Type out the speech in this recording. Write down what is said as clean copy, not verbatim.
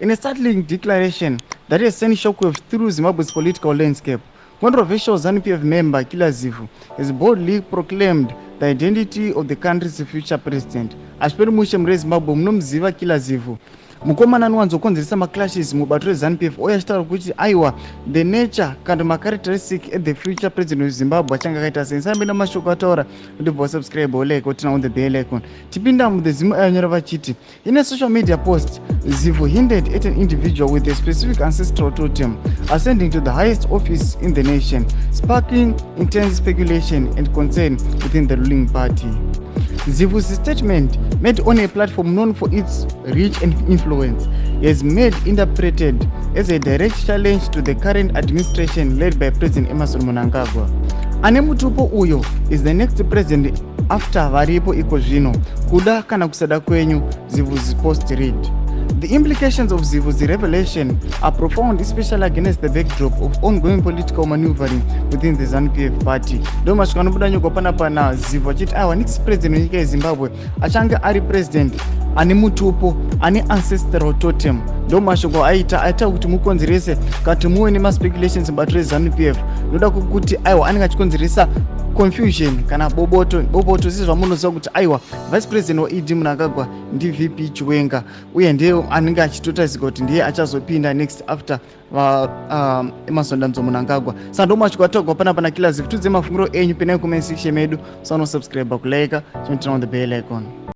In a startling declaration that has sent shockwaves through Zimbabwe's political landscape, controversial ZANU-PF member Killer Zivhu has boldly proclaimed the identity of the country's future president. Hazviperi mushe mure Zimbabwe, munomuziva Killer Zivhu, mukomana anowanzokonzeresa maclashes mubato reZANU-PF, uye achitaura kuti aiwa, the nature kana macharacteristic at the future president of Zimbabwe achange akaita sei. Ndisambe namashoko ataura, ndibva wasubscribe, olike, oturn on the bell icon. Tipinda muThe Zim ayanyora vachiti, in a social media post, Zivhu hinted at an individual with a specific ancestral totem ascending to the highest office in the nation, sparking intense speculation and concern within the ruling party. Zivhu's statement, made on a platform known for its reach and influence, has made interpreted as a direct challenge to the current administration led by President Emmerson Mnangagwa. Ane mutupo uyo is the next president after varipo iko zvino, kuda kana kusada kwenyu, Zivhu's post read. The implications of Zivhu's revelation are profound, especially against the backdrop of ongoing political maneuvering within the ZANU-PF party. Ndo masvika anobuda nyogwa panapa naZivhu achiti aiwa, next president wenyika yeZimbabwe achange ari president ane mutupo, ane ancestral totem. Ndo mashoko aita kuti mukonzerese kati muve nemaspeculations mubato reZANU-PF, noda kwekuti aiwa, anenge achikonzeresa confusion kana boboto boboto, sezvamunoziva kuti aiwa, vice president waED Mnangagwa ndiVP Chiwenga, uye ndiye anenge achitotarisika kuti ndiye achazopinda next after vaEmmerson Dambudzo Mnangagwa. Saka ndo mashoko ataurwa panapa naKiller Zivhu. Tudze mafungiro enyu, pinai comment section medu, musanosubscribe, kulike, turn on the bell icon.